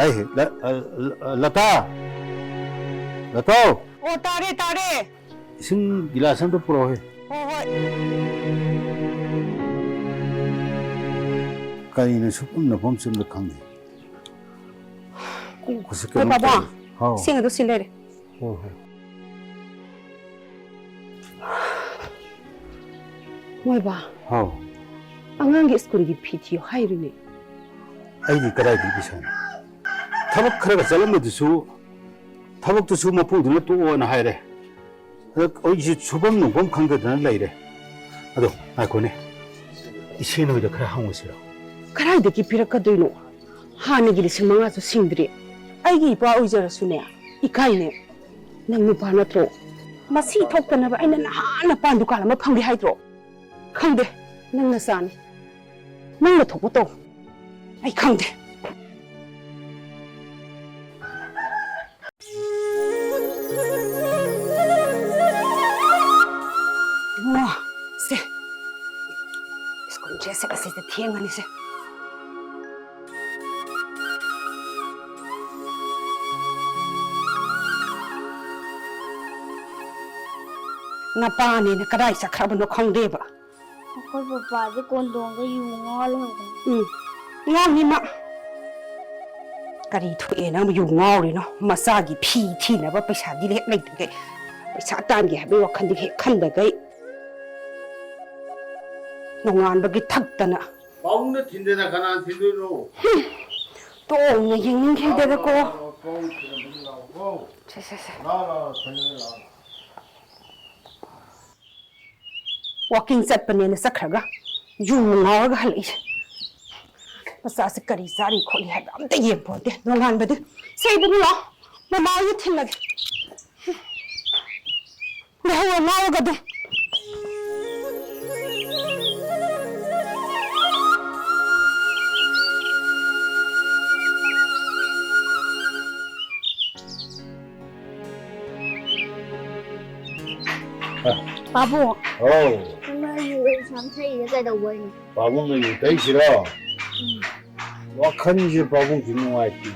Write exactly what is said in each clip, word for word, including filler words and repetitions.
ꯑꯩ, ꯂ-, ꯑ, ꯂ-, ꯂꯇꯥ! ꯂꯇꯥꯎ! ꯑꯣ, ꯇꯥꯔꯦ, ꯇꯥꯔꯦ꯫ ꯏꯁꯤꯡ ꯒꯤꯂꯥꯁ ꯑꯝꯇ ꯄꯨꯔꯛꯎꯍꯦ꯫ ꯍꯣꯏ, ꯍꯣꯏ꯫ ꯀꯔꯤꯅꯣ ꯁꯨꯛꯐꯝ ꯅꯐꯝꯁꯨ ꯑꯝꯇ ꯈꯪꯗꯦ꯫ ꯀꯣꯛꯀꯁꯦ ꯍꯣꯏ, ꯀꯩꯅꯣꯝ ꯄꯥꯕꯨꯡ꯫ ꯇꯧꯔꯦ꯫ ꯍꯥꯎ꯫ ꯏꯁꯤꯡ ꯑꯗꯨ ꯁꯤ ꯂꯩꯔꯦ꯫ ꯍꯣꯏ, ꯍꯣꯏ꯫ ꯃꯣꯏꯕꯥ꯫ ꯍꯥꯎ꯫ ꯑꯉꯥꯡꯒꯤ ꯁ꯭ꯀꯨꯜꯒꯤ ꯐꯤ ꯊꯤꯌꯨ ꯍꯥꯏꯔꯤꯅꯦ꯫ ꯑꯩꯗꯤ ꯀꯗꯥꯏꯗꯒꯤ ꯄꯩꯁꯥꯅꯣ? ꯊꯕꯛ ꯈꯔꯒ ꯆꯠꯂꯝꯕꯗꯨꯁꯨ, ꯊꯕꯛꯇꯨꯁꯨ ꯃꯄꯨꯗꯨꯅ ꯇꯣꯛꯑꯣꯅ ꯍꯥꯏꯔꯦ꯫ ꯑꯗ ꯑꯩꯁꯦ ꯁꯨꯐꯝ ꯅꯣꯝꯐꯝ ꯈꯪꯗꯗꯅ ꯂꯩꯔꯦ꯫ ꯑꯗꯣ ꯉꯥꯏꯈꯣꯅꯦ, ꯏꯆꯦ ꯅꯣꯏꯗ ꯈꯔ ꯍꯪꯉꯨꯁꯤꯔꯣ? ꯀꯗꯥꯏꯗꯒꯤ ꯄꯤꯔꯛꯀꯗꯣꯏꯅꯣ? ꯍꯥꯟꯅꯒꯤ ꯂꯤꯁꯤꯡ ꯃꯉꯥꯁꯨ ꯁꯤꯡꯗ꯭ꯔꯤ꯫ ꯑꯩꯒꯤ ꯏꯄꯥ ꯑꯣꯏꯖꯔꯁꯨꯅꯦ, ꯏꯀꯥꯏꯅꯦ꯫ ꯅꯪ ꯅꯨꯄꯥ ꯅꯠꯇ꯭ꯔꯣ? ꯃꯁꯤ ꯊꯣꯛꯇꯅꯕ ꯑꯩꯅ ꯅꯍꯥꯟꯅ ꯄꯥꯟ ꯗꯨꯀꯥꯟ ꯑꯃ ꯐꯝꯒꯦ ꯍꯥꯏꯗ꯭ꯔꯣ? ꯈꯪꯗꯦ, ꯅꯪ ꯅꯆꯥꯅꯤ꯫ ꯅꯪꯅ ꯊꯣꯛꯄ ꯇꯧ꯫ ꯑꯩ ꯈꯪꯗꯦ꯫ ꯏꯕꯨꯡꯉꯣ, ꯁꯦ꯫ School dress ꯁꯦꯠꯂꯁꯤꯗ ꯊꯦꯡꯉꯅꯤꯁꯦ꯫ ꯅꯄꯥꯅꯦꯅ ꯀꯗꯥꯏ ꯆꯠꯈ꯭ꯔꯕꯅꯣ ꯈꯪꯗꯦꯕ꯫ ꯑꯩꯈꯣꯏ ꯄꯄꯥꯗꯤ ꯀꯣꯟꯗꯣꯡꯗ ꯌꯨ ꯉꯥꯎꯔ ꯂꯩꯍꯧꯕꯅꯤ꯫ ꯎꯝ, ꯉꯥꯎꯅꯤ ꯃꯥ꯫ ꯀꯔꯤ ꯊꯣꯛꯑꯦꯅ ꯑꯃꯨꯛ ꯌꯨ ꯉꯥꯎꯔꯤꯅꯣ? ꯃꯆꯥꯒꯤ ꯐꯤ ꯊꯤꯅꯕ ꯄꯩꯁꯥꯗꯤ ꯍꯦꯛ ꯂꯩꯇꯈꯩ, ꯄꯩꯁꯥ ꯇꯥꯟꯒꯦ ꯍꯥꯏꯕꯒꯤ ꯋꯥꯈꯜꯗꯤ ꯍꯦꯛ ꯈꯟꯗꯈꯩ꯫ ꯅꯣꯡꯉꯥꯟꯕꯒꯤ ꯊꯛꯇꯅ꯫ ꯄꯥꯕꯨꯡꯅ ꯊꯤꯟꯗꯅ ꯀꯅꯥꯅ ꯊꯤꯟꯗꯣꯏꯅꯣ? ꯍꯨꯝ, ꯇꯣꯡꯅ ꯌꯦꯡꯅꯤꯡꯈꯤꯗꯦꯗꯀꯣ꯫ ꯂꯥꯛꯑꯣ, ꯂꯥꯛꯑꯣ, ꯂꯥꯛꯑꯣ, ꯄꯥꯕꯨꯡ ꯊꯤꯟꯗꯅ ꯂꯥꯛꯑꯣ꯫ ꯁꯦ, ꯁꯦ, ꯁꯦ꯫ ꯂꯥꯛꯑꯣ, ꯂꯥꯛꯑꯣ, ꯊꯤꯟꯗꯅ ꯂꯥꯛꯑꯣ꯫ ꯋꯥꯀꯤꯡ ꯆꯠꯄꯅꯦꯅ ꯆꯠꯈ꯭ꯔꯒ ꯌꯨ ꯉꯥꯎꯔꯒ ꯍꯜꯂꯛꯏꯁꯦ꯫ ꯃꯆꯥꯁꯦ ꯀꯔꯤ ꯆꯥꯔꯤ ꯈꯣꯠꯂꯤ ꯍꯥꯏꯕ ꯑꯝꯇ ꯌꯦꯡꯄꯣꯟꯇꯦ ꯅꯣꯡꯉꯥꯟꯕꯗꯤ꯫ ꯁꯦ ꯏꯕꯨꯡꯉꯣ ꯂꯥꯛꯑꯣ, ꯃꯃꯥ ꯍꯣꯏꯗ ꯊꯤꯜꯂꯒꯦ꯫ ꯂꯩꯍꯧꯔꯣ ꯉꯥꯎꯔꯒ ꯑꯗꯨꯝ꯫ ꯄꯥꯕꯨꯡ꯫ ꯍꯥꯎ꯫ ꯏꯃꯥ ꯌꯨ ꯁꯨꯝ ꯊꯛꯏꯁꯦ ꯀꯩꯗꯧꯕꯩꯅꯣ? ꯄꯥꯕꯨꯡꯅ ꯌꯨ ꯊꯛꯏꯁꯤꯔꯣ? ꯎꯝ꯫ ꯋꯥꯈꯜꯁꯦ ꯄꯥꯕꯨꯡꯁꯦ ꯅꯨꯡꯉꯥꯏꯇꯦ꯫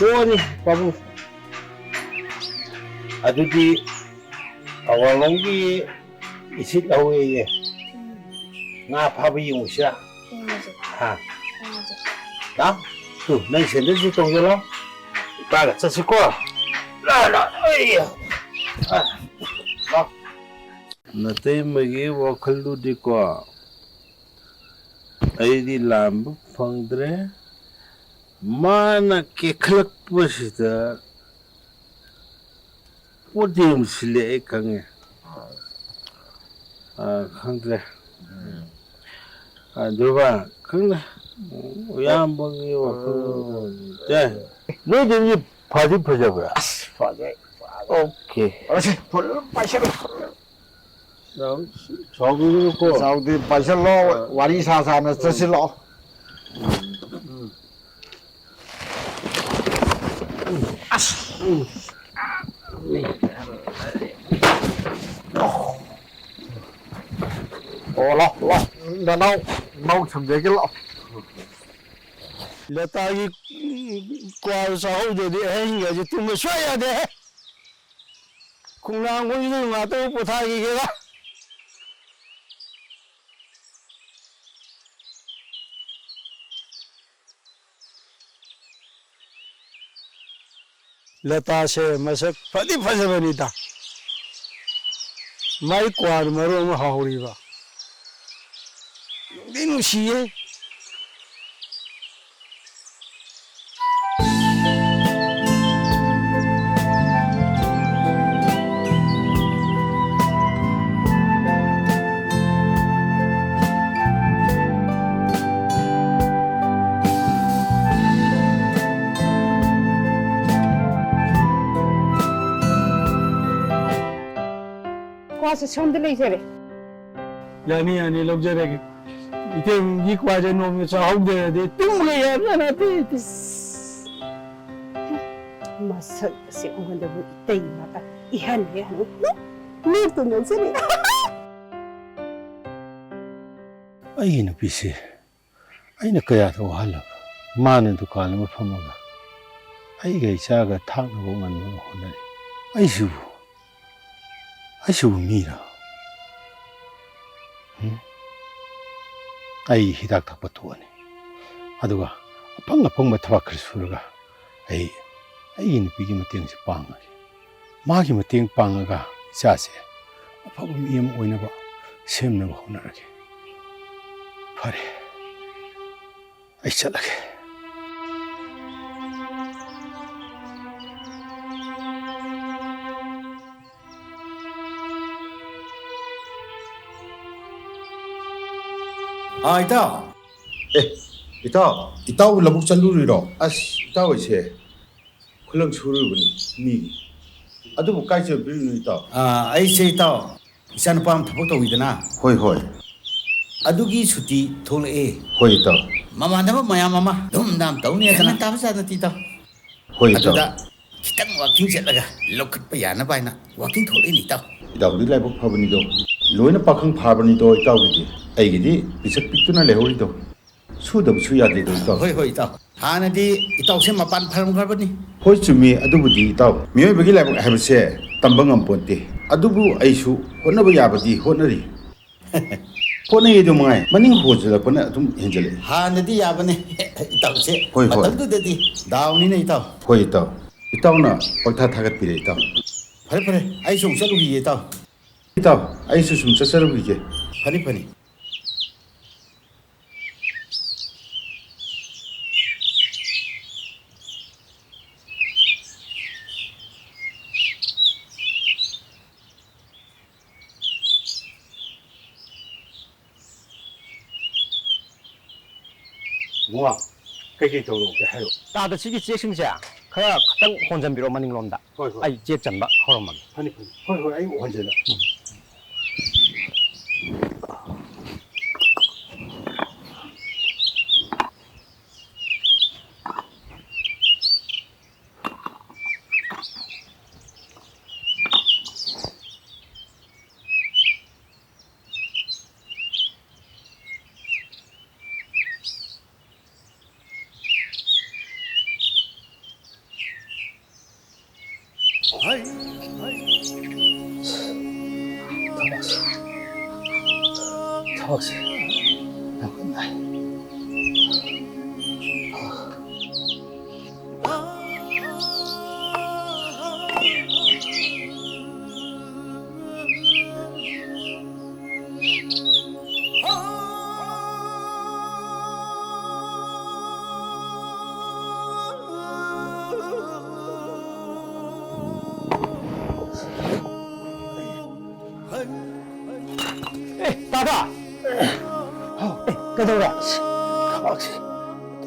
ꯇꯣꯛꯑꯅꯤ ꯄꯥꯕꯨꯡ꯫ ꯑꯗꯨꯗꯤ ꯑꯋꯥꯡꯂꯣꯝꯒꯤ ꯏꯁꯤꯠ ꯍꯧꯋꯦꯌꯦ꯫ ꯉꯥ ꯐꯥꯕ ꯌꯦꯡꯉꯨꯁꯤꯔꯥ? ꯌꯦꯡꯉꯨꯁꯦ꯫ ꯍꯥ? ꯌꯦꯡꯉꯨꯁꯦ꯫ ꯂꯥꯎ꯫ ꯇꯨ, ꯅꯪ ꯁꯦꯟꯗꯜꯁꯤ ꯇꯣꯡꯁꯤꯜꯂꯣ꯫ ꯏꯄꯥꯒ ꯆꯠꯁꯤꯀꯣ꯫ ꯂꯥ, ꯂꯥ, ꯑꯩ꯫ ꯑ, ꯂꯥꯎ꯫ ꯅꯇꯩꯃꯒꯤ ꯋꯥꯈꯜꯗꯨꯗꯤꯀꯣ, ꯑꯩꯗꯤ ꯂꯥꯝꯕ ꯐꯪꯗ꯭ꯔꯦ꯫ ꯃꯥꯅ ꯀꯦꯈꯠꯂꯛꯄꯁꯤꯗ ꯄꯣꯠꯇꯤ ꯑꯗꯨꯝ ꯁꯤꯜꯂꯦ, ꯑꯩ ꯈꯪꯉꯦ꯫ ꯑꯥ, ꯈꯪꯗ꯭ꯔꯦ꯫ ꯑꯗꯨꯒ ꯈꯪꯗꯦ꯫ ꯏꯌꯥꯝꯕꯒꯤ ꯋꯥꯈꯜ ꯇꯥꯏ꯫ ꯅꯣꯏꯗꯤ ꯃꯤ ꯐꯗꯤ ꯐꯖꯕ꯭ꯔꯥ? ꯑꯁ, ꯐꯖꯩ, ꯐꯖꯩ꯫ ꯑꯣꯀꯦ꯫ ꯑꯁ, ꯐꯖꯅ ꯄꯥꯏꯁꯜꯂꯨ꯫ ꯆꯥꯎ-, ꯆꯥꯎꯕꯤꯔꯨꯀꯣ꯫ ꯆꯥꯎꯗꯤ ꯄꯥꯏꯁꯜꯂꯣ, ꯋꯥꯔꯤ ꯁꯥ ꯁꯥꯅ ꯆꯠꯁꯤꯜꯂꯣ꯫ ꯑꯁ꯫ ꯑꯣ, ꯂꯥꯎ, ꯂꯥꯎ꯫ ꯅꯅꯥꯎ, ꯅꯅꯥꯎ ꯊꯝꯖꯒꯦ, ꯂꯥꯎ꯫ ꯂꯇꯥꯒꯤ ꯀ꯭ꯋꯥꯗꯨ ꯆꯥꯍꯧꯗ꯭ꯔꯗꯤ ꯑꯍꯤꯡꯒꯁꯦ ꯇꯨꯝꯕ ꯁꯨꯡꯌꯥ ꯌꯥꯗꯦꯍꯦ꯫ ꯈꯣꯡꯅꯥꯡꯈꯣꯡꯁꯤꯗ ꯉꯥꯛꯇꯪ ꯄꯣꯊꯥꯈꯤꯒꯦꯔꯥ? ꯂꯇꯥꯁꯦ ꯃꯁꯛ ꯐꯗꯤ ꯐꯖꯕꯅꯤꯗ꯫ ꯃꯥꯏ ꯀ꯭ꯋꯥꯗꯨ ꯃꯔꯣꯟ ꯑꯃ ꯍꯥꯎꯔꯤꯕ꯫ ꯅꯨꯡꯗꯤ ꯅꯨꯡꯁꯤꯌꯦ꯫ ꯀ꯭ꯋꯥꯁꯦ ꯁꯣꯝꯗ ꯂꯩꯖꯔꯦ꯫ ꯌꯥꯅꯤ, ꯌꯥꯅꯤ, ꯂꯧꯖꯔꯒꯦ꯫ ꯏꯇꯩꯒꯤ ꯀ꯭ꯋꯥꯁꯦ ꯅꯣꯡꯃ ꯆꯥꯍꯧꯗ꯭ꯔꯗꯤ ꯇꯨꯝꯕꯒ ꯌꯥꯕꯖꯥꯠ ꯅꯠꯇꯦ, ꯏꯇꯩ꯫ ꯃꯁꯛ ꯑꯁꯤ ꯑꯩꯉꯣꯟꯗꯕꯨ ꯏꯇꯩꯃꯒ ꯏꯍꯟ ꯍꯦꯛ ꯍꯟ-, ꯅꯣꯛꯇꯨ ꯅꯣꯛꯆꯅꯤ꯫ ꯑꯩꯒꯤ ꯅꯨꯄꯤꯁꯦ ꯑꯩꯅ ꯀꯌꯥꯗ ꯋꯥꯍꯜꯂꯕ? ꯃꯥꯅ ꯗꯨꯀꯥꯟ ꯑꯃ ꯐꯝꯃꯒ ꯑꯩꯒ ꯏꯆꯥꯒ ꯊꯥꯛꯅꯕ ꯉꯝꯅꯕ ꯍꯣꯠꯅꯔꯤ꯫ ꯑꯩꯁꯤꯕꯨ, ꯑꯩꯁꯤꯕꯨ ꯃꯤꯔ? ꯎꯝ? ꯑꯩ ꯍꯤꯗꯥꯛ ꯊꯛꯄ ꯇꯣꯛꯑꯅꯤ꯫ ꯑꯗꯨꯒ ꯑꯐꯪ ꯑꯐꯪꯕ ꯊꯕꯛ ꯈꯔ ꯁꯨꯔꯒ ꯑꯩ ꯑꯩꯒꯤ ꯅꯨꯄꯤꯒꯤ ꯃꯇꯦꯡꯁꯦ ꯄꯥꯡꯉꯒꯦ꯫ ꯃꯥꯒꯤ ꯃꯇꯦꯡ ꯄꯥꯡꯉꯒ ꯏꯆꯥꯁꯦ ꯑꯐꯕ ꯃꯤ ꯑꯃ ꯑꯣꯏꯅꯕ ꯁꯦꯝꯅꯕ ꯍꯣꯠꯅꯔꯒꯦ꯫ ꯐꯔꯦ, ꯑꯩ ꯆꯠꯂꯒꯦ꯫ ꯑꯥ, ꯏꯇꯥꯎ꯫ ꯑꯦ, ꯏꯇꯥꯎ, ꯏꯇꯥꯎ ꯂꯧꯕꯨꯛ ꯆꯠꯂꯨꯔꯤꯔꯣ? ꯑꯁ, ꯏꯇꯥꯎ ꯑꯩꯁꯦ ꯈꯨꯂꯪ ꯁꯨꯔꯨꯕꯅꯤ ꯃꯤꯒꯤ꯫ ꯑꯗꯨꯕꯨ ꯀꯥꯏ ꯆꯠꯄꯤꯔꯨꯏꯅꯣ, ꯏꯇꯥꯎ? ꯑꯥ, ꯑꯩꯁꯦ, ꯏꯇꯥꯎ, ꯏꯆꯥꯅꯨꯄꯥ ꯑꯃ ꯊꯕꯛ ꯇꯧꯋꯤꯗꯅ꯫ ꯍꯣꯏ, ꯍꯣꯏ꯫ ꯑꯗꯨꯒꯤ ꯁꯨꯇꯤ ꯊꯣꯛꯂꯛꯑꯦ꯫ ꯍꯣꯏ, ꯏꯇꯥꯎ꯫ ꯃꯃꯥꯟꯅꯕ ꯃꯌꯥꯝ ꯑꯃ ꯙꯨꯝ ꯙꯥꯝ ꯇꯧꯅꯤ ꯍꯥꯏꯗꯅ꯫ ꯒ꯭ꯌꯥꯟ ꯇꯥꯕ ꯖꯥꯠ ꯅꯠꯇꯦ, ꯏꯇꯥꯎ꯫ ꯍꯣꯏ, ꯏꯇꯥꯎ꯫ ꯑꯗꯨꯗ ꯈꯤꯇꯪ ꯋꯥꯀꯤꯡ ꯆꯠꯂꯒ ꯂꯧꯈꯠꯄ ꯌꯥꯅꯕ ꯍꯥꯏꯅ ꯋꯥꯀꯤꯡ ꯊꯣꯛꯂꯛꯏꯅꯤ, ꯏꯇꯥꯎ꯫ ꯏꯇꯥꯎꯗꯤ ꯂꯥꯏꯕꯛ ꯐꯕꯅꯤꯗꯣ꯫ ꯂꯣꯏꯅ ꯄꯥꯈꯪ ꯐꯥꯕꯅꯤꯗꯣ ꯏꯇꯥꯎꯒꯤꯗꯤ꯫ ꯑꯩꯒꯤꯗꯤ ꯄꯤꯁꯛ ꯄꯤꯛꯇꯨꯅ ꯂꯩꯍꯧꯔꯤꯗꯣ꯫ ꯁꯨꯗꯕꯁꯨ ꯌꯥꯗꯦꯗꯣ, ꯏꯇꯥꯎ꯫ ꯍꯣꯏ, ꯍꯣꯏ, ꯏꯇꯥꯎ꯫ ꯍꯥꯟꯅꯗꯤ ꯏꯇꯥꯎꯁꯦ ꯃꯄꯥꯟ ꯐꯔꯝꯈ꯭ꯔꯕꯅꯤ꯫ ꯍꯣꯏ, ꯆꯨꯝꯃꯤ꯫ ꯑꯗꯨꯕꯨꯗꯤ, ꯏꯇꯥꯎ, ꯃꯤꯑꯣꯏꯕꯒꯤ ꯂꯥꯏꯕꯛ ꯍꯥꯏꯕꯁꯦ ꯇꯝꯕ ꯉꯝꯄꯣꯟꯇꯦ꯫ ꯑꯗꯨꯕꯨ ꯑꯩꯁꯨ ꯍꯣꯠꯅꯕ ꯌꯥꯕꯗꯤ ꯍꯣꯠꯅꯔꯤ꯫ ꯍꯣꯠꯅꯩ ꯑꯗꯨ ꯃꯉꯥꯏ, ꯃꯅꯤꯡ ꯍꯟꯖꯤꯜꯂꯛꯄꯅ ꯑꯗꯨꯝ ꯍꯦꯟꯖꯤꯜꯂꯛꯏ꯫ ꯍꯥꯟꯅꯗꯤ ꯌꯥꯕꯅꯦ, ꯏꯇꯥꯎꯁꯦ꯫ ꯍꯣꯏ, ꯍꯣꯏ꯫ ꯃꯇꯝꯗꯨꯗꯗꯤ ꯗꯥꯎꯅꯤꯅꯦ, ꯏꯇꯥꯎ꯫ ꯍꯣꯏ, ꯏꯇꯥꯎ꯫ ꯏꯇꯥꯎꯅ ꯄꯪꯊꯥ ꯊꯥꯒꯠꯄꯤꯔꯦ, ꯏꯇꯥꯎ꯫ ꯐꯔꯦ, ꯐꯔꯦ, ꯑꯩꯁꯨ ꯑꯃꯨꯛ ꯆꯠꯂꯨꯈꯤꯒꯦ, ꯏꯇꯥꯎ꯫ ꯏꯇꯥꯎ, ꯑꯩꯁꯨ ꯁꯨꯝ ꯆꯠꯆꯔꯨꯈꯤꯒꯦ꯫ ꯐꯅꯤ, ꯐꯅꯤ꯫ ꯏꯕꯨꯡꯉꯣ, ꯀꯩꯀꯩ ꯇꯧꯔꯛꯑꯣꯒꯦ ꯍꯥꯏꯔꯣ? ꯇꯥꯗ, ꯁꯤꯒꯤ ꯆꯦꯛꯁꯤꯡꯁꯦ ꯈꯔ ꯈꯛꯇꯪ ꯍꯣꯟꯖꯟꯕꯤꯔꯣ ꯃꯅꯤꯡꯂꯣꯝꯗ꯫ ꯍꯣꯏ, ꯍꯣꯏ꯫ ꯑꯩ ꯆꯦꯛ ꯆꯟꯕ ꯍꯧꯔꯝꯃꯒꯦ꯫ ꯐꯅꯤ, ꯐꯅꯤ꯫ ꯍꯣꯏ, ꯍꯣꯏ, ꯑꯩ ꯍꯣꯟꯖꯜꯂꯛ꯫ ꯎꯝ꯫ ꯊꯕꯛꯁꯦ ꯌꯥꯝ ꯀꯟꯅ ꯅꯥꯏ꯫ ꯑꯦ, ꯇꯥꯗ! ꯑꯦ, ꯀꯩꯗꯧꯔꯦ? ꯊꯕꯛꯁꯦ,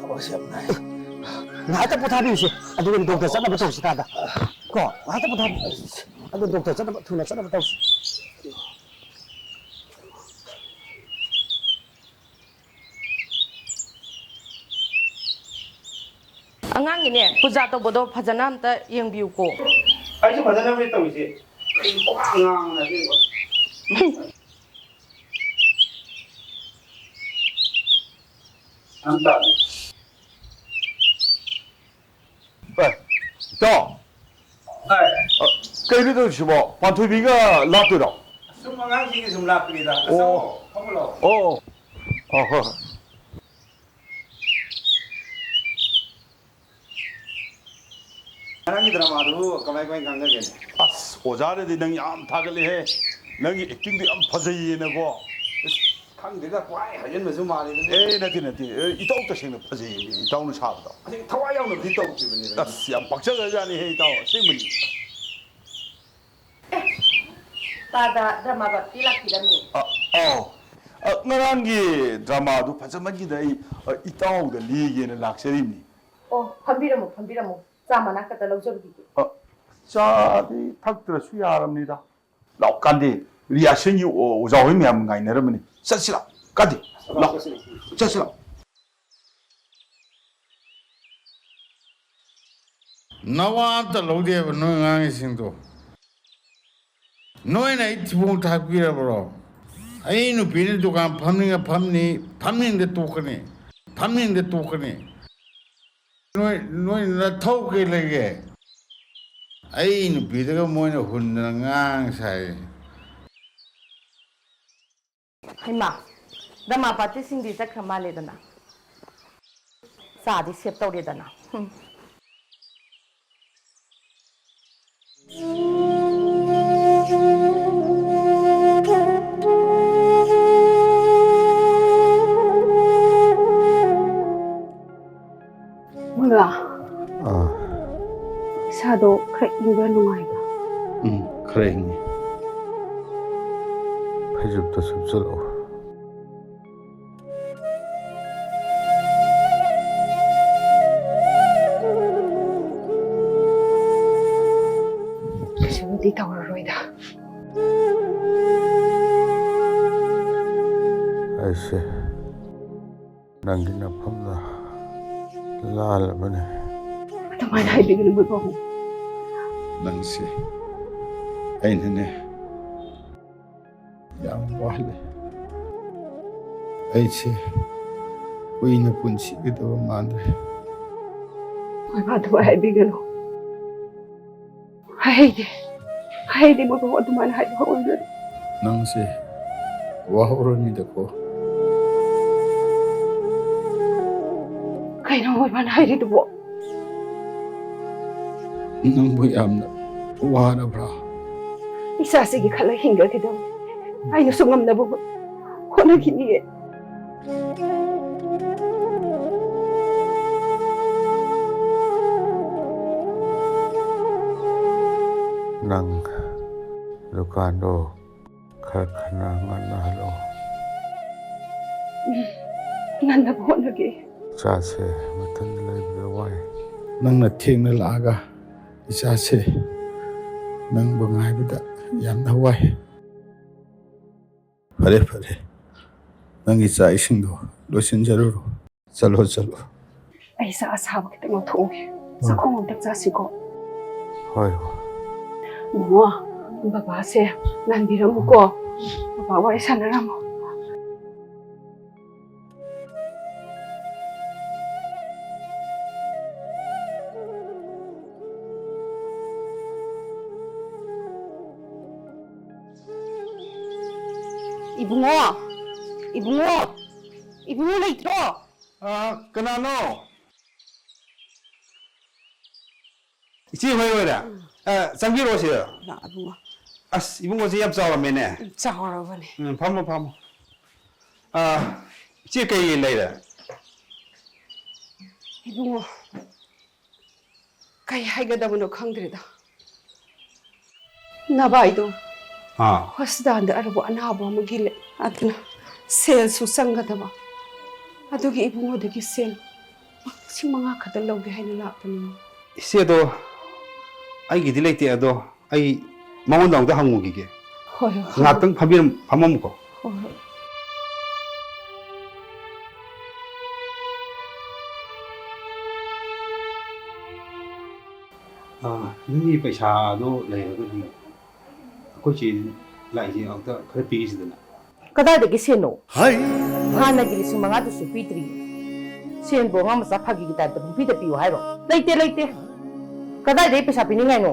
ꯊꯕꯛꯁꯦ ꯌꯥꯝ ꯅꯥꯏ꯫ ꯉꯥꯏꯍꯥꯛꯇ ꯄꯣꯊꯥꯕꯤꯔꯨꯁꯦ, ꯑꯗꯨꯒ ꯗꯣꯛꯇꯔ ꯆꯠꯅꯕ ꯇꯧꯁꯤ, ꯇꯥꯗ꯫ ꯀꯣ, ꯉꯥꯏꯍꯥꯛꯇ ꯄꯣꯊꯥꯕꯤ-, ꯑꯗꯨ ꯗꯣꯛꯇꯔ ꯆꯠꯅꯕ, ꯊꯨꯅ ꯆꯠꯅꯕ ꯇꯧꯁꯤ꯫ ꯑꯉꯥꯡꯒꯤꯅꯦ, ꯄꯨꯖꯥ ꯇꯧꯕꯗꯣ ꯐꯖꯅ ꯑꯝꯇ ꯌꯦꯡꯕꯤꯌꯨꯀꯣ꯫ ꯑꯩꯁꯨ ꯐꯖꯅꯕꯨꯗꯤ ꯇꯧꯔꯤꯁꯦ꯫ ꯑꯩ ꯄꯨꯡꯉꯥꯡ ꯉꯥꯡꯉꯦ ꯑꯁꯦꯡꯕ꯫ ꯑꯝ ꯇꯥꯗꯦ꯫ ꯑꯦ, ꯏꯇꯥꯎ꯫ ꯍꯣꯏ꯫ ꯑ, ꯀꯩꯅꯣ ꯇꯧꯔꯤꯁꯤꯕꯣ? ꯄꯥꯟꯊꯣꯏꯕꯤꯒ ꯂꯥꯛꯇꯣꯏꯔꯣ? ꯁꯨꯝ ꯑꯉꯥꯡꯁꯤꯡꯒꯤ ꯁꯨꯝ ꯂꯥꯛꯄꯅꯤꯗ꯫ ꯑꯣ꯫ ꯑꯆꯧ, ꯐꯝꯃꯨ ꯂꯥꯎ꯫ ꯑꯣ꯫ ꯑꯣ, ꯍꯣꯏ, ꯍꯣꯏ꯫ ꯉꯔꯥꯡꯒꯤ ꯗ꯭ꯔꯃꯥꯗꯨꯕꯨ ꯀꯃꯥꯏ, ꯀꯃꯥꯏ ꯉꯥꯡꯅꯒꯦꯅꯦ? ꯑꯁ, ꯑꯣꯖꯥꯅꯗꯤ ꯅꯪ ꯌꯥꯝ ꯊꯥꯒꯠꯂꯦꯍꯦ꯫ ꯅꯪꯒꯤ ꯑꯦꯛꯇꯤꯡꯗꯣ ꯌꯥꯝ ꯐꯖꯩꯌꯦꯅꯀꯣ꯫ ꯑꯁ, ꯈꯪꯗꯦꯗ, ꯄꯨꯡꯍꯥꯏ ꯍꯥꯏꯖꯤꯟꯕꯁꯨ ꯃꯥꯜꯂꯦꯗ꯫ ꯑꯦ, ꯅꯠꯇꯦ, ꯅꯠꯇꯦ꯫ ꯑꯦ, ꯏꯇꯥꯎ ꯇꯁꯦꯡꯅ ꯐꯖꯩꯌꯦ, ꯏꯇꯥꯎꯅ ꯁꯥꯕꯗꯣ꯫ ꯑꯁꯤ ꯊꯋꯥꯏ ꯌꯥꯎꯅꯕꯨꯗꯤ ꯇꯧꯈꯤꯕꯅꯦꯕ꯫ ꯑꯁ, ꯌꯥꯝ ꯄꯥꯛꯆꯈ꯭ꯔꯖꯥꯠꯅꯤꯍꯦ, ꯏꯇꯥꯎ, ꯑꯁꯦꯡꯕꯅꯤ꯫ ꯑꯦ, ꯇꯥꯗ ꯗ꯭ꯔꯃꯥ ꯕꯠꯇꯤ ꯂꯥꯛꯄꯤꯔꯝꯃꯤ꯫ ꯑ, ꯑꯧ꯫ ꯑ, ꯉꯔꯥꯡꯒꯤ ꯗ꯭ꯔꯃꯥꯗꯨ ꯐꯖꯃꯟꯈꯤꯗ ꯑꯩ, ꯑ, ꯏꯇꯥꯎꯗ ꯂꯤꯒꯦꯅ ꯂꯥꯛꯆꯔꯤꯕꯅꯤ꯫ ꯑꯣ, ꯐꯝꯕꯤꯔꯝꯃꯣ, ꯐꯝꯕꯤꯔꯝꯃꯣ꯫ ꯆꯥ ꯃꯅꯥ ꯈꯛꯇ ꯂꯧꯖꯕꯤꯒꯦ꯫ ꯑ, ꯆꯥꯗꯤ ꯊꯛꯇ꯭ꯔꯁꯨ ꯌꯥꯔꯕꯅꯤꯗ꯫ ꯂꯥꯛꯑꯣ, ꯀꯥꯟꯗꯦ꯫ ꯔꯤꯍꯥꯔꯁꯦꯜꯒꯤ ꯑꯣ-, ꯑꯣꯖꯥ ꯍꯣꯏ ꯃꯌꯥꯝ ꯉꯥꯏꯅꯔꯝꯕꯅꯤ꯫ ꯆꯠꯁꯤ ꯂꯥꯛꯑꯣ꯫ ꯀꯥꯟꯗꯦ, ꯂꯥꯛꯑꯣ꯫ ꯆꯠꯁꯤ ꯂꯥꯛꯑꯣ꯫ ꯅꯋꯥ ꯑꯝꯇ ꯂꯧꯗꯦꯕ ꯅꯣꯏ ꯉꯥꯡꯉꯤꯁꯤꯡꯗꯣ꯫ ꯅꯣꯏꯅ ꯑꯩ ꯊꯤꯕꯣꯡ ꯊꯥꯛꯄꯤꯔꯕ꯭ꯔꯣ? ꯑꯩ ꯅꯨꯄꯤꯅ ꯗꯨꯀꯥꯟ ꯐꯝꯅꯤꯡꯉ ꯐꯝꯅꯤ, ꯐꯝꯅꯤꯡꯗ ꯇꯣꯛꯀꯅꯤ, ꯐꯝꯅꯤꯡꯗ ꯇꯣꯛꯀꯅꯤ꯫ ꯅꯣꯏ, ꯅꯣꯏ ꯅꯊꯧ ꯀꯩ ꯂꯩꯒꯦ? ꯑꯩ ꯅꯨꯄꯤꯗꯒ ꯃꯣꯏꯅ ꯍꯨꯟꯗꯅ ꯉꯥꯡ ꯁꯥꯏ꯫ ꯍꯩꯃꯥ, ꯗ꯭ꯔꯃꯥ ꯄꯥꯔꯇꯤꯁꯤꯡꯗꯤ ꯆꯠꯈ꯭ꯔ ꯃꯥꯜꯂꯦꯗꯅ꯫ ꯆꯥꯗꯤ ꯁꯦꯞ ꯇꯧꯔꯦꯗꯅ꯫ ꯍꯨꯝ꯫ ꯃꯉꯥ꯫ ꯑꯥ꯫ ꯏꯁꯥꯗꯣ ꯈꯔ ꯏꯪꯕ꯭ꯔꯥ, ꯅꯨꯡꯉꯥꯏꯕ꯭ꯔꯥ? ꯎꯝ, ꯈꯔ ꯏꯪꯉꯤ꯫ ꯐꯩꯖꯨꯞꯇꯣ ꯁꯨꯞꯆꯜꯂꯛꯑꯣ꯫ ꯀꯩꯁꯨꯕꯨꯗꯤ ꯇꯧꯔꯔꯣꯏꯗ꯫ ꯑꯩꯁꯦ ꯅꯪꯒꯤ ꯅꯐꯝꯗ ꯂꯥꯜꯂꯕꯅꯦ꯫ ꯑꯗꯨꯃꯥꯏꯅ ꯍꯥꯏꯕꯤꯒꯅꯨ, ꯃꯣꯏꯕꯥꯎ꯫ ꯅꯪꯁꯦ ꯑꯩꯅꯅꯦ ꯌꯥꯝ ꯋꯥꯍꯜꯂꯦ꯫ ꯑꯩꯁꯦ ꯀꯨꯏꯅ ꯄꯨꯟꯁꯤꯒꯗꯕ ꯃꯥꯟꯗ꯭ꯔꯦ꯫ ꯃꯣꯏꯕꯥ, ꯑꯗꯨꯃꯥꯏꯅ ꯍꯥꯏꯕꯤꯒꯅꯨ꯫ ꯍꯥꯏꯍꯩꯗꯦ꯫ ꯍꯥꯏꯍꯩꯗꯦ, ꯃꯣꯏꯕꯥꯎ, ꯑꯗꯨꯃꯥꯏꯅ ꯍꯥꯏꯕ ꯑꯣꯏꯔꯣꯏ꯫ ꯅꯪꯁꯦ ꯋꯥꯍꯧꯔꯅꯤꯗꯀꯣ꯫ ꯀꯩꯅꯣ ꯃꯣꯏꯕꯥꯅ ꯍꯥꯏꯔꯤꯗꯨꯕꯣ? ꯅꯪꯕꯨ ꯌꯥꯝꯅ ꯋꯥꯔꯕ꯭ꯔꯥ? ꯏꯆꯥꯁꯤꯒꯤ ꯈꯜꯂ ꯍꯤꯡꯖꯈꯤꯗꯕꯅꯤ꯫ ꯑꯩꯅꯁꯨ ꯉꯝꯅꯕ ꯍꯣꯠ-, ꯍꯣꯠꯅꯈꯤꯅꯤꯌꯦ꯫ ꯅꯪ ꯗꯨꯀꯥꯟꯗꯣ ꯈꯔ ꯈꯔ ꯉꯟꯅ ꯍꯜꯂꯛꯑꯣ꯫ ꯎꯝ, ꯉꯟꯅꯕ ꯍꯣꯠꯅꯒꯦ꯫ ꯏꯆꯥꯁꯦ ꯃꯊꯟꯗ ꯂꯩꯕꯗ ꯋꯥꯏ꯫ ꯅꯪꯅ ꯊꯦꯡꯅ ꯂꯥꯛꯑꯒ ꯏꯆꯥꯁꯦ ꯅꯪꯕꯨ ꯉꯥꯏꯕꯗ ꯌꯥꯝꯅ ꯋꯥꯏ꯫ ꯐꯔꯦ, ꯐꯔꯦ꯫ ꯅꯪꯒꯤ ꯆꯥꯛ ꯏꯁꯤꯡꯗꯣ ꯂꯣꯏꯁꯤꯟꯖꯔꯨꯔꯣ꯫ ꯆꯠꯂꯣ, ꯆꯠꯂꯣ꯫ ꯑꯩ ꯆꯥꯛ ꯑꯁꯥꯕ ꯈꯤꯇꯪ ꯂꯧꯊꯣꯛꯎꯒꯦ꯫ ꯍꯣꯏ꯫ ꯆꯥꯛꯈꯣꯝ ꯑꯝꯇꯪ ꯆꯥꯁꯤꯀꯣ꯫ ꯍꯣꯏ, ꯍꯣꯏ꯫ ꯕꯨꯡꯉꯣ, ꯕꯕꯥꯁꯦ ꯉꯥꯟꯕꯤꯔꯝꯃꯨꯀꯣ꯫ ꯕꯕꯥ ꯋꯥꯔꯤ ꯁꯥꯟꯅꯔꯝꯃꯣ꯫ ꯏꯕꯨꯡꯉꯣ꯫ ꯏꯕꯨꯡꯉꯣ, ꯏꯕꯨꯡꯉꯣ ꯂꯩꯇ꯭ꯔꯣ? ꯑ, ꯀꯅꯥꯅꯣ? ꯏꯆꯦ ꯍꯣꯏ ꯑꯣꯏꯔꯦ? ꯎꯝ꯫ ꯑ, ꯆꯪꯕꯤꯔꯛꯑꯣ ꯁꯤꯗ꯫ ꯂꯥꯛꯑꯣ, ꯏꯕꯨꯡꯉꯣ꯫ ꯑꯁ, ꯏꯕꯨꯡꯉꯣꯁꯦ ꯌꯥꯝ ꯆꯥꯎꯔꯝꯃꯦꯅꯦ꯫ ꯎꯝ, ꯆꯥꯎꯔꯕꯅꯦ꯫ ꯎꯝ, ꯐꯝꯃꯣ, ꯐꯝꯃꯣ꯫ ꯑ, ꯏꯆꯦ ꯀꯩ ꯂꯩꯔꯦ? ꯏꯕꯨꯡꯉꯣ, ꯀꯩ ꯍꯥꯏꯒꯗꯕꯅꯣ ꯈꯪꯗ꯭ꯔꯦꯗ꯫ ꯅꯚꯥꯏꯗꯣ ꯑꯥ꯫ ꯍꯣꯁꯄꯤꯇꯥꯜꯗ ꯑꯔꯨꯕ ꯑꯅꯥꯕ ꯑꯃꯒꯤ ꯂꯩ꯫ ꯑꯗꯨꯅ ꯁꯦꯜꯁꯨ ꯆꯪꯒꯗꯕ꯫ ꯑꯗꯨꯒꯤ ꯏꯕꯨꯡꯉꯣꯗꯒꯤ ꯁꯦꯜ ꯂꯤꯁꯤꯡ ꯃꯉꯥ ꯈꯛꯇ ꯂꯧꯒꯦ ꯍꯥꯏꯅ ꯂꯥꯛꯄꯅꯤ꯫ ꯏꯆꯦꯗꯣ ꯑꯩꯒꯤꯗꯤ ꯂꯩꯇꯦ, ꯑꯗꯣ ꯑꯩ ꯃꯉꯣꯟꯗ ꯑꯃꯨꯛꯇ ꯍꯪꯉꯨꯈꯤꯒꯦ꯫ ꯍꯣꯏ, ꯍꯣꯏ, ꯍꯣꯏ꯫ ꯉꯥꯛꯇꯪ ꯐꯝꯕꯤꯔꯝ-, ꯐꯝꯃꯝꯃꯨꯀꯣ꯫ ꯍꯣꯏ, ꯍꯣꯏ꯫ ꯑꯥ, ꯅꯪꯒꯤ ꯄꯩꯁꯥꯗꯣ ꯂꯩꯔꯒꯗꯤ ꯑꯩꯈꯣꯏ ꯆꯦ ꯂꯥꯛꯏꯁꯦ ꯑꯃꯨꯛꯇ ꯈꯔ ꯄꯤꯈꯤꯁꯤꯗꯅ꯫ ꯀꯗꯥꯏꯗꯒꯤ ꯁꯦꯟꯅꯣ? ꯍꯥꯟꯅꯒꯤ ꯂꯤꯁꯤꯡ ꯃꯉꯥꯗꯨꯁꯨ ꯄꯤꯗ꯭ꯔꯤ꯫ ꯁꯦꯟꯕꯨ ꯑꯉꯥꯡ ꯃꯆꯥ ꯐꯥꯒꯤꯒꯤ ꯇꯥꯏꯞꯇ ꯄꯨꯡꯄꯤꯗ ꯄꯤꯌꯨ ꯍꯥꯏꯔꯣ? ꯂꯩꯇꯦ, ꯂꯩꯇꯦ꯫ ꯀꯗꯥꯏꯗꯒꯤ ꯄꯩꯁꯥ ꯄꯤꯅꯤꯡꯉꯥꯏꯅꯣ?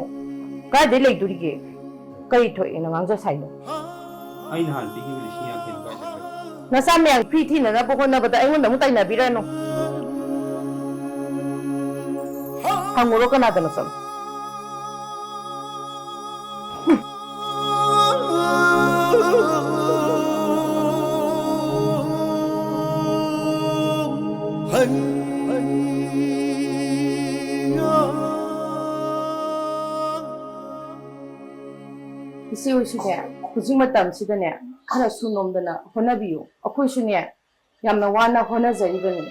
ꯀꯗꯥꯏꯗꯒꯤ ꯂꯩꯗꯣꯔꯤꯒꯦ? ꯀꯔꯤ ꯊꯣꯛꯑꯦꯅ ꯉꯥꯡꯖ ꯁꯥꯏꯅꯣ? ꯑꯩ ꯅꯍꯥꯟ ꯄꯤꯈꯤꯕ ꯂꯤꯁꯤꯡ ꯌꯥꯡꯈꯩꯗꯣ ꯀꯥꯏ ꯆꯠꯈ꯭ꯔꯦ? ꯅꯆꯥ ꯃꯌꯥꯝ ꯐ꯭ꯔꯤ ꯊꯤꯅꯅꯕ ꯍꯣꯠꯅꯕꯗ ꯑꯩꯉꯣꯟꯗ ꯑꯃꯨꯛ ꯇꯥꯏꯅꯕꯤꯔꯅꯨ꯫ ꯍꯪꯉꯨꯔꯣ ꯀꯅꯥꯗꯅꯣ ꯆꯠꯂꯣ꯫ ꯏꯆꯦ ꯍꯣꯏꯁꯨꯅꯦ, ꯍꯧꯖꯤꯛ ꯃꯇꯝꯁꯤꯗꯅꯦ, ꯈꯔ ꯁꯨꯅꯣꯝꯗꯅ ꯍꯣꯠꯅꯕꯤꯌꯨ꯫ ꯑꯩꯈꯣꯏꯁꯨꯅꯦ, ꯌꯥꯝꯅ ꯋꯥꯅ ꯍꯣꯠꯅꯖꯔꯤꯕꯅꯤ꯫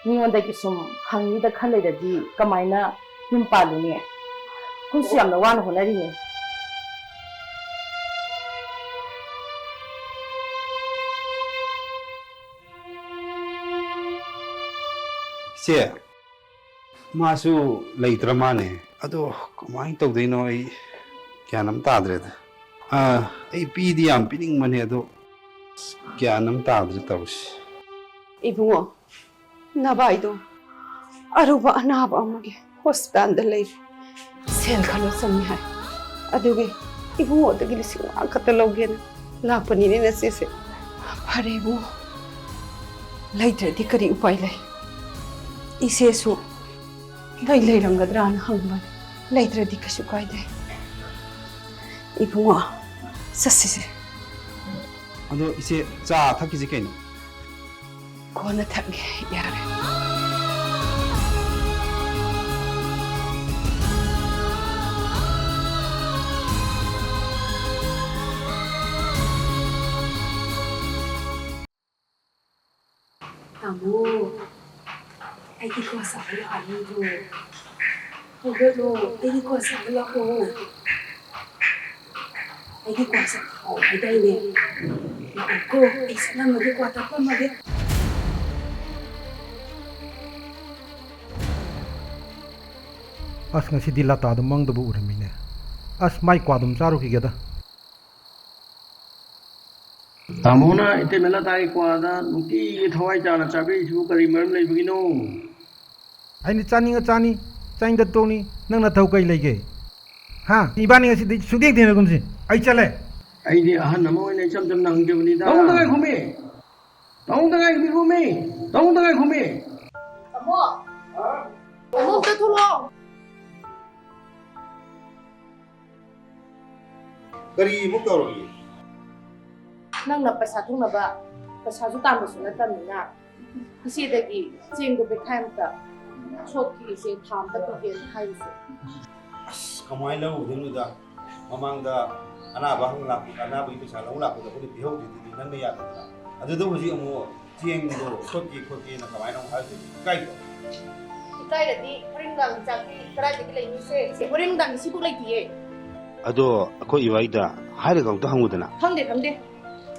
ꯃꯤꯉꯣꯟꯗꯒꯤ ꯁꯨꯝ ꯍꯪꯉꯤꯗ ꯈꯜ ꯂꯩꯔꯗꯤ ꯀꯃꯥꯏꯅ ꯌꯨꯝ ꯄꯥꯜꯂꯨꯅꯤ? ꯑꯩꯈꯣꯏꯁꯨ ꯌꯥꯝꯅ ꯋꯥꯅ ꯍꯣꯠꯅꯔꯤꯅꯤ꯫ ꯏꯆꯦ, ꯃꯥꯁꯨ ꯂꯩꯇ꯭ꯔ ꯃꯥꯅꯦ꯫ ꯑꯗꯣ ꯀꯃꯥꯏꯅ ꯇꯧꯗꯣꯏꯅꯣ ꯑꯩ ꯒ꯭ꯌꯥꯟ ꯑꯃ ꯇꯥꯗ꯭ꯔꯦꯗ꯫ ꯑꯥ, ꯑꯩ ꯄꯤꯗꯤ ꯌꯥꯝ ꯄꯤꯅꯤꯡꯕꯅꯦ ꯑꯗꯣ ꯑꯁ, ꯒ꯭ꯌꯥꯟ ꯑꯃ ꯇꯥꯗ꯭ꯔꯦ ꯇꯧꯔꯤꯁꯦ꯫ ꯏꯕꯨꯡꯉꯣ, ꯅꯚꯥꯏꯗꯣ ꯑꯔꯨꯕ ꯑꯅꯥꯕ ꯑꯃꯒꯤ ꯍꯣꯁꯄꯤꯇꯥꯜꯗ ꯂꯩꯔꯤ꯫ ꯁꯦꯜ ꯈꯔ ꯆꯪꯉꯤ ꯍꯥꯏ꯫ ꯑꯗꯨꯒꯤ ꯏꯕꯨꯡꯉꯣꯗꯒꯤ ꯂꯤꯁꯤꯡ ꯃꯉꯥ ꯈꯛꯇ ꯂꯧꯒꯦꯅ ꯂꯥꯛꯄꯅꯤꯅꯦ ꯅꯆꯦꯁꯦ꯫ ꯐꯔꯦꯕꯨ, ꯂꯩꯇ꯭ꯔꯗꯤ ꯀꯔꯤ ꯎꯄꯥꯏ ꯂꯩ? ꯏꯆꯦꯁꯨ ꯂꯩ ꯂꯩꯔꯝꯒꯗ꯭ꯔꯥꯅ ꯍꯪꯕꯅꯤ꯫ ꯂꯩꯇ꯭ꯔꯗꯤ ꯀꯩꯁꯨ ꯀꯥꯏꯗꯦ꯫ ꯏꯕꯨꯡꯉꯣ, ꯆꯠꯁꯤꯁꯦ꯫ ꯑꯗꯣ ꯏꯆꯦ, ꯆꯥ ꯊꯛꯈꯤꯁꯤ ꯀꯩꯅꯣ? ꯀꯣꯟꯅ ꯊꯛꯒꯦ, ꯌꯥꯔꯦ꯫ ꯇꯥꯃꯣ, ꯑꯩꯒꯤ ꯀ꯭ꯋꯥ ꯆꯥꯕ ꯂꯥꯛꯑꯅꯤꯗꯣ꯫ ꯍꯧꯒꯠꯂꯣ, ꯑꯩꯒꯤ ꯀ꯭ꯋꯥ ꯆꯥꯕ ꯂꯥꯛꯑꯣ꯫ ꯑꯩꯒꯤ ꯀ꯭ꯋꯥ ꯆꯥꯕ ꯍꯥꯎ ꯍꯥꯏꯗꯥꯏꯅꯦ? ꯂꯥꯛꯑꯣꯀꯣ, ꯑꯩ ꯆꯠꯂꯝꯃꯒꯦ, ꯀ꯭ꯋꯥ ꯇꯞꯄꯝꯃꯒꯦ꯫ ꯑꯁ, ꯉꯁꯤꯗꯤ ꯂꯇꯥꯗꯣ ꯃꯪꯗꯕꯨ ꯎꯔꯝꯃꯤꯅꯦ꯫ ꯑꯁ, ꯃꯥꯏ ꯀ꯭ꯋꯥꯗꯨꯝ ꯆꯥꯔꯨꯈꯤꯒꯦꯗ꯫ ꯇꯥꯃꯣꯅ ꯏꯇꯩꯃ ꯂꯇꯥꯒꯤ ꯀ꯭ꯋꯥꯗ ꯅꯨꯡꯇꯤꯒꯤ ꯊꯋꯥꯏ ꯇꯥꯅ ꯆꯥꯕꯤꯔꯤꯁꯤꯕꯨ ꯀꯔꯤ ꯃꯔꯝ ꯂꯩꯕꯒꯤꯅꯣ? ꯑꯩꯅ ꯆꯥꯅꯤꯡꯉ ꯆꯥꯅꯤ, ꯆꯥꯅꯤꯡꯗ ꯇꯣꯛꯅꯤ, ꯅꯪ ꯅꯊꯧ ꯀꯩ ꯂꯩꯒꯦ? ꯍꯥ? ꯏꯕꯥꯅꯤ ꯉꯁꯤꯗꯤ ꯁꯨꯡꯊꯦꯡ ꯊꯦꯡꯅꯒꯨꯝꯁꯤ꯫ ꯑꯩ ꯆꯠꯂꯦ꯫ ꯑꯩꯗꯤ ꯑꯍꯟ ꯑꯃ ꯑꯣꯏꯅ ꯏꯆꯝ ꯆꯝꯅ ꯍꯪꯖꯕꯅꯤꯗ꯫ ꯇꯥꯃꯣꯗ ꯉꯥꯏꯈꯣꯃꯤ! ꯇꯥꯃꯣꯗ ꯉꯥꯏꯈꯣꯃꯤ! ꯇꯥꯃꯣꯗ ꯉꯥꯏꯈꯣꯃꯤ! ꯇꯥꯃꯣ! ꯇꯥꯃꯣ, ꯑꯝꯇ ꯊꯣꯛꯂꯛꯑꯣ꯫ ꯀꯔꯤ ꯑꯃꯨꯛ ꯇꯧꯔꯒꯦ? ꯅꯪꯅ ꯄꯩꯁꯥ ꯊꯨꯡꯅꯕ ꯄꯩꯁꯥꯁꯨ ꯇꯥꯟꯕꯁꯨ ꯅꯠꯇꯕꯅꯤꯅ, ꯏꯆꯦꯗꯒꯤ ꯆꯦꯡꯗꯣ ꯕꯦꯈꯥꯏ ꯑꯃꯇ ꯁꯣꯠꯈꯤꯁꯦ, ꯊꯥ ꯑꯃꯇ ꯄꯤꯒꯦꯅ ꯍꯥꯏꯔꯤꯁꯦ꯫ ꯑꯁ, ꯀꯃꯥꯏꯅ ꯂꯧꯔꯨꯗꯣꯏꯅꯣꯗ? ꯃꯃꯥꯡꯗ ꯑꯅꯥꯕ ꯍꯪ ꯂꯥꯛꯄ, ꯑꯅꯥꯕꯒꯤ ꯄꯩꯁꯥ ꯂꯧ ꯂꯥꯛꯄꯗ ꯑꯩꯈꯣꯏꯅ ꯄꯤꯍꯧꯗ꯭ꯔꯤꯗꯨꯗꯤ ꯅꯪꯅ ꯌꯥꯗꯗꯅ꯫ ꯑꯗꯨꯗ ꯍꯧꯖꯤꯛ ꯑꯃꯨꯛ ꯆꯦꯡꯗꯣ ꯁꯣꯠꯀꯦ ꯈꯣꯠꯀꯦꯅ ꯀꯃꯥꯏꯅ ꯑꯃꯨꯛ ꯍꯥꯏꯗꯣꯏꯅꯣ? ꯏꯀꯥꯏꯗ꯭ꯔꯣ? ꯏꯀꯥꯏꯔꯗꯤ ꯍꯣꯔꯦꯟ ꯅꯨꯡꯗꯥꯡꯒꯤ ꯆꯥꯛꯇꯤ ꯀꯗꯥꯏꯗꯒꯤ ꯂꯩꯅꯤꯁꯦ? ꯍꯣꯔꯦꯟ ꯅꯨꯡꯗꯥꯡꯒꯤ ꯁꯤꯕꯨꯛ ꯂꯩꯇꯤꯌꯦ꯫ ꯑꯗꯣ ꯑꯩꯈꯣꯏ ꯏꯕꯥꯏꯗ ꯍꯥꯏꯔꯒ ꯑꯝꯇ ꯍꯪꯉꯨꯗꯅ꯫ ꯈꯪꯗꯦ, ꯈꯪꯗꯦ꯫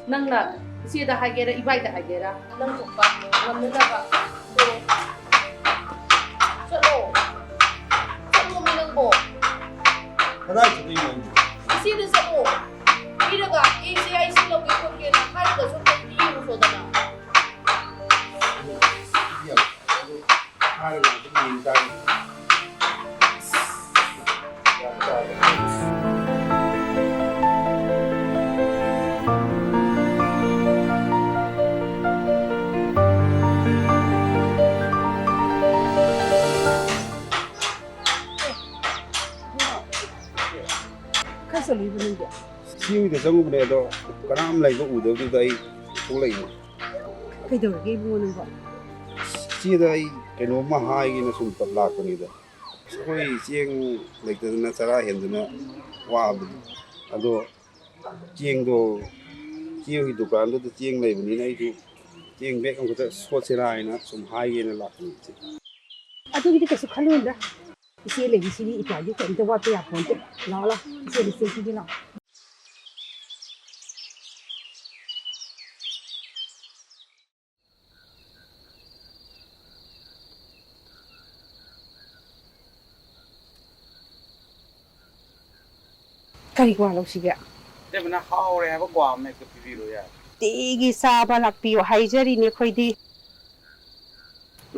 ꯅꯪꯅ ꯏꯆꯦꯗ ꯍꯥꯏꯒꯦꯔꯥ, ꯏꯕꯥꯏꯗ ꯍꯥꯏꯒꯦꯔꯥ, ꯅꯪ ꯊꯣꯛꯄ ꯉꯝꯅꯅꯕ ꯇꯧꯔꯣ꯫ ꯆꯠꯂꯣ꯫ ꯆꯠꯂꯣꯃꯤ ꯅꯪꯕꯣ꯫ ꯀꯗꯥꯏ ꯆꯠꯇꯣꯏꯅꯣ ꯅꯪꯕꯣ? ꯏꯆꯦꯗ ꯆꯠꯂꯣ꯫ ꯄꯤꯔꯒ, "ꯑꯩꯁꯦ ꯑꯩ ꯁꯤ ꯂꯧꯒꯦ ꯈꯣꯠꯀꯦꯅ" ꯍꯥꯏꯔꯒꯁꯨ ꯑꯝꯇ ꯄꯤꯔꯨꯆꯣꯗꯅ꯫ ꯍꯥꯏꯔꯒ ꯑꯗꯨꯝ ꯌꯦꯡ ꯇꯥꯔꯦ꯫ ꯒ꯭ꯌꯥꯟ ꯇꯥꯗꯦ꯫ ꯆꯠꯂꯤꯕ ꯅꯪꯗꯤ? ꯏꯆꯦ ꯍꯣꯏꯗ ꯆꯪꯉꯨꯕꯅꯦ, ꯑꯗꯣ ꯀꯅꯥꯝ ꯂꯩꯕ ꯎꯗꯕꯗꯨꯗ ꯑꯩ ꯊꯣꯛꯂꯛꯏꯅꯦ꯫ ꯀꯩꯗꯧꯔꯒꯦ ꯏꯕꯨꯡꯉꯣ ꯅꯪꯕꯣ? ꯏꯆꯦꯗ ꯑꯩ ꯀꯩꯅꯣꯝꯃ ꯍꯥꯏꯒꯦꯅ ꯁꯨꯝ ꯂꯥꯛꯄꯅꯤꯗ꯫ ꯑꯩꯈꯣꯏ ꯆꯦꯡ ꯂꯩꯇꯗꯅ ꯆꯔꯥ ꯍꯦꯟꯗꯅ ꯋꯥꯕꯅꯤ꯫ ꯑꯗꯣ ꯆꯦꯡꯗꯣ, ꯆꯦꯡꯒꯤ ꯗꯨꯀꯥꯟꯗꯨꯗ ꯆꯦꯡ ꯂꯩꯕꯅꯤꯅ ꯑꯩꯁꯨ ꯆꯦꯡ ꯕꯦꯛ ꯑꯃꯈꯛꯇ ꯁꯣꯠꯁꯤꯔꯥ ꯍꯥꯏꯅ ꯁꯨꯝ ꯍꯥꯏꯒꯦꯅ ꯂꯥꯛꯄꯅꯤ ꯏꯆꯦ꯫ ꯑꯗꯨꯒꯤꯗꯤ ꯀꯩꯁꯨ ꯈꯜꯂꯨꯅꯨꯗ꯫ ꯏꯆꯦ ꯂꯩꯔꯤꯁꯤꯗꯤ ꯏꯄ꯭ꯋꯥꯗꯤ ꯀꯔꯤꯝꯇ ꯋꯥꯠꯄ ꯌꯥꯄꯣꯟꯇꯦ꯫ ꯂꯥꯛꯑꯣ, ꯂꯥꯛꯑꯣ꯫ ꯏꯆꯦꯗ ꯆꯦꯡ ꯄꯤꯒꯦ ꯂꯥꯛꯑꯣ꯫ ꯀꯔꯤ ꯀ꯭ꯋꯥ ꯂꯧꯁꯤꯒꯦ? ꯏꯇꯩꯃꯅ ꯍꯥꯎꯔꯦ ꯍꯥꯏꯕ ꯀ꯭ꯋꯥ ꯑꯃ ꯍꯦꯛꯇ ꯄꯤꯕꯤꯔꯣ ꯌꯥꯔꯦ꯫ ꯅꯨꯡꯇꯤꯒꯤ ꯆꯥꯕ ꯂꯥꯛꯄꯤꯌꯣ ꯍꯥꯏꯖꯔꯤꯅꯦ ꯑꯩꯈꯣꯏꯗꯤ꯫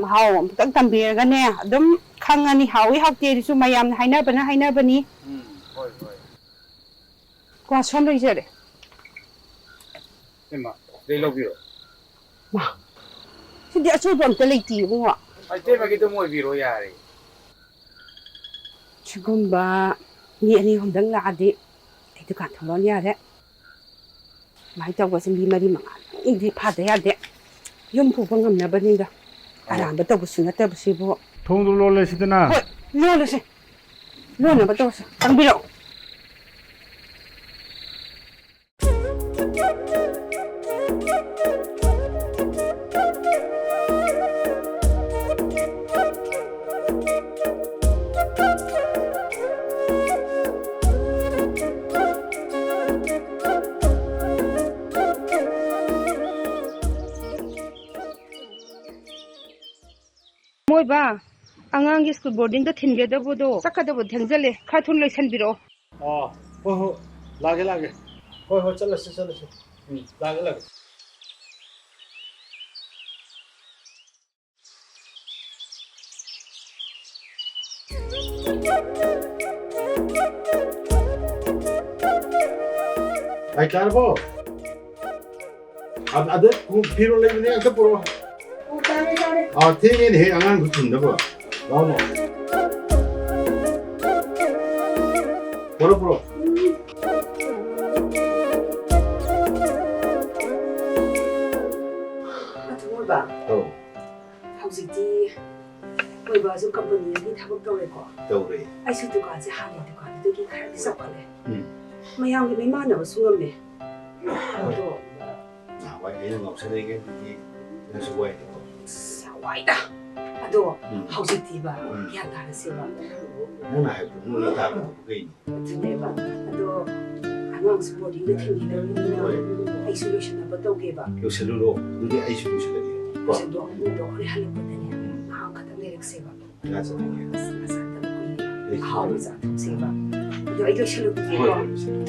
ꯃꯍꯥꯎ ꯑꯃꯨꯛꯇꯪ ꯇꯝꯕꯤꯔꯒꯅꯦ ꯑꯗꯨꯝ ꯈꯪꯉꯅꯤ, ꯍꯥꯎꯏ ꯍꯥꯎꯇꯦ ꯑꯗꯨꯁꯨ ꯃꯌꯥꯝꯅ ꯍꯥꯏꯅꯕꯅ ꯍꯥꯏꯅꯕꯅꯤ꯫ ꯎꯝ, ꯍꯣꯏ, ꯍꯣꯏ꯫ ꯀ꯭ꯋꯥ ꯁꯣꯝ ꯂꯩꯖꯔꯦ꯫ ꯏꯃꯥ, ꯁꯤꯗꯩ ꯂꯧꯕꯤꯔꯣ꯫ ꯃꯥ, ꯁꯤꯗꯤ ꯑꯆꯣꯏꯕ ꯑꯝꯇ ꯂꯩꯇꯦ ꯏꯕꯨꯡꯉꯣ꯫ ꯏꯇꯩꯃꯒꯤ ꯑꯗꯨꯝ ꯑꯣꯏꯕꯤꯔꯣ ꯌꯥꯔꯦ꯫ ꯁꯤꯒꯨꯝꯕ ꯃꯤ ꯑꯅꯤ ꯑꯍꯨꯝꯗꯪ ꯂꯥꯛꯑꯗꯤ ꯑꯩ ꯗꯨꯀꯥꯟ ꯊꯣꯡ ꯂꯣꯟ ꯌꯥꯔꯦ꯫ ꯁꯨꯃꯥꯏꯅ ꯇꯧꯕꯁꯦ ꯃꯤ ꯃꯔꯤ ꯃꯉꯥꯗꯪꯗꯤ ꯐꯥꯗ ꯌꯥꯗꯦ꯫ ꯌꯨꯝ ꯄꯨꯕ ꯉꯝꯅꯕꯅꯤꯗ꯫ ꯑꯧ꯫ ꯑꯔꯥꯟꯕ ꯇꯧꯕꯁꯨ ꯅꯠꯇꯕꯁꯤꯕꯨ꯫ ꯊꯣꯡꯗꯣ ꯂꯣꯜꯂꯁꯤꯗꯅ꯫ ꯍꯣꯏ, ꯂꯣꯜꯂꯁꯦ꯫ ꯂꯣꯟꯅꯕ ꯇꯧꯔꯁꯦ꯫ ꯆꯪꯕꯤꯔꯛꯑꯣ꯫ ꯃꯣꯏꯕꯥ, ꯑꯉꯥꯡꯒꯤ ꯁ꯭ꯀꯨꯜ ꯕꯣꯔꯗꯤꯡꯗ ꯊꯤꯟꯒꯗꯕꯗꯣ ꯆꯠꯀꯗꯕ ꯊꯦꯡꯖꯜꯂꯦ, ꯈꯔ ꯊꯨꯅ ꯂꯣꯏꯁꯟꯕꯤꯔꯛꯑꯣ꯫ ꯑꯣ, ꯍꯣꯏ, ꯍꯣꯏ, ꯂꯥꯛꯑꯒꯦ, ꯂꯥꯛꯑꯒꯦ꯫ ꯍꯣꯏ, ꯍꯣꯏ, ꯆꯠꯂꯁꯤ, ꯆꯠꯂꯁꯤ꯫ ꯎꯝ, ꯂꯥꯛꯑꯒꯦ, ꯂꯥꯛꯑꯒꯦ꯫ ꯂꯥꯏ ꯇꯥꯔꯕꯣ? ꯑ-, ꯑꯗ ꯐꯤꯔꯣꯜ ꯂꯩꯕꯅꯦ, ꯑꯝꯇ ꯄꯨꯔꯛꯑꯣ꯫ ꯑꯣ, ꯇꯥꯔꯦ, ꯇꯥꯔꯦ꯫ ꯑꯥ, ꯊꯦꯡꯉꯦꯅꯦꯍꯦ, ꯑꯉꯥꯡꯗꯣ ꯊꯤꯟꯅꯕ꯫ ꯂꯥꯛꯑꯣ, ꯂꯥꯛꯑꯣ꯫ ꯄꯨꯔꯛꯑꯣ, ꯄꯨꯔꯛꯑꯣ꯫ ꯑꯩꯈꯣꯏ ꯕꯥꯁꯨ ꯀꯝꯄꯅꯤ ꯑꯃꯒꯤ ꯊꯕꯛ ꯇꯧꯔꯦꯀꯣ꯫ ꯇꯧꯔꯦ꯫ ꯑꯩꯁꯨ ꯗꯨꯀꯥꯟꯁꯦ ꯍꯥꯟꯅꯒꯤ ꯗꯨꯀꯥꯟꯗꯨꯗꯒꯤ ꯈꯔꯗꯤ ꯆꯥꯎꯈꯠꯂꯦ꯫ ꯎꯝ꯫ ꯃꯌꯥꯝꯒꯤ ꯃꯤꯃꯥꯟꯅꯕꯁꯨ ꯉꯝꯃꯦ꯫ ꯑꯗꯣ ꯅꯍꯥꯟꯋꯥꯏ ꯑꯩꯅ ꯉꯥꯎꯁꯟꯅꯔꯤꯉꯩꯗꯗꯤ ꯅꯪꯁꯨ ꯋꯥꯏꯗꯀꯣ꯫ ꯑꯁ, ꯋꯥꯏꯗ꯫ ꯑꯗꯣ ꯎꯝ꯫ ꯍꯧꯖꯤꯛꯇꯤꯕ ꯎꯝ꯫ ꯒ꯭ꯌꯥꯟ ꯇꯥꯅ ꯁꯦꯝꯕ꯫ ꯅꯪꯅ ꯍꯥꯏꯕꯗꯨ ꯃꯣꯏꯅ ꯇꯥꯕꯗꯨꯕꯨ ꯀꯩꯅꯣ? ꯑꯗꯨꯅꯦꯕ꯫ ꯑꯗꯣ ꯑꯉꯥꯡꯁꯨ ꯕꯣꯔꯗꯤꯡꯗ ꯊꯤꯟꯈꯤꯗꯧꯔꯤꯕꯅꯤꯅ ꯍꯣꯏ꯫ ꯑꯩꯁꯨ ꯂꯣꯏꯁꯤꯟꯅꯕ ꯇꯧꯒꯦꯕ꯫ ꯂꯣꯏꯁꯤꯜꯂꯨꯔꯣ꯫ ꯑꯗꯨꯗꯤ ꯑꯩꯁꯨ ꯂꯣꯏꯁꯤꯜꯂꯒꯦ꯫ ꯀꯣ? ꯂꯣꯏꯁꯤꯜꯂꯣ꯫ ꯑꯗꯣ ꯍꯣꯔꯦꯟ ꯍꯜꯂꯛꯄꯗꯅꯦ ꯎꯝ꯫ ꯉꯥꯏꯍꯥꯛ ꯈꯛꯇꯪ ꯂꯩꯔꯛꯁꯦꯕ꯫ ꯉꯥ ꯆꯠꯅꯤꯡꯉꯦ꯫ ꯑꯁ, ꯉꯥ ꯆꯥꯗꯕ ꯀꯨꯏꯔꯦ꯫ ꯑꯩꯁꯨ ꯑꯍꯥꯎꯕ ꯆꯥꯊꯣꯛꯁꯦꯕ꯫ ꯑꯗꯣ ꯑꯩ ꯂꯣꯏꯁꯤꯜꯂꯨꯈꯤꯒꯦꯀꯣ꯫ ꯍꯣꯏ, ꯂꯣꯏꯁꯤꯜꯂꯨ꯫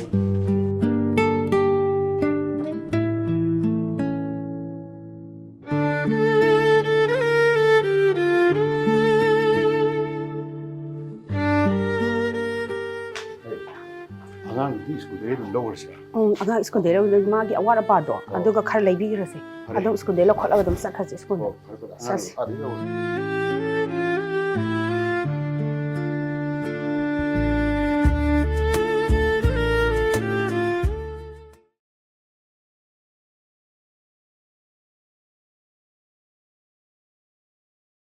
ꯑꯉꯥꯡꯗꯤ ꯁ꯭ꯀꯨꯜꯗꯒꯤ ꯑꯗꯨꯝ ꯂꯧꯔꯁꯤꯔꯥ? ꯎꯝ, ꯑꯉꯥꯡ ꯁ꯭ꯀꯨꯜꯗꯒꯤ ꯂꯧꯗꯣꯏ ꯃꯥꯒꯤ ꯑꯋꯥꯠ ꯑꯄꯥꯗꯣ ꯑꯣ꯫ ꯑꯗꯨꯒ ꯈꯔ ꯂꯩꯕꯤꯈ꯭ꯔꯁꯦ꯫ ꯐꯔꯦ꯫ ꯑꯗꯨꯝ ꯁ꯭ꯀꯨꯜꯗꯒꯤ ꯂꯧꯈꯠꯂꯒ ꯑꯗꯨꯝ ꯆꯠꯈ꯭ꯔꯁꯦ ꯁ꯭ꯀꯨꯜꯗ꯫ ꯑꯣ, ꯐꯔꯦ, ꯐꯔꯦ꯫ ꯑꯉꯥꯡ ꯆꯠꯁꯤ꯫ ꯑꯥꯗꯒꯤ ꯂꯧꯔꯁꯤ꯫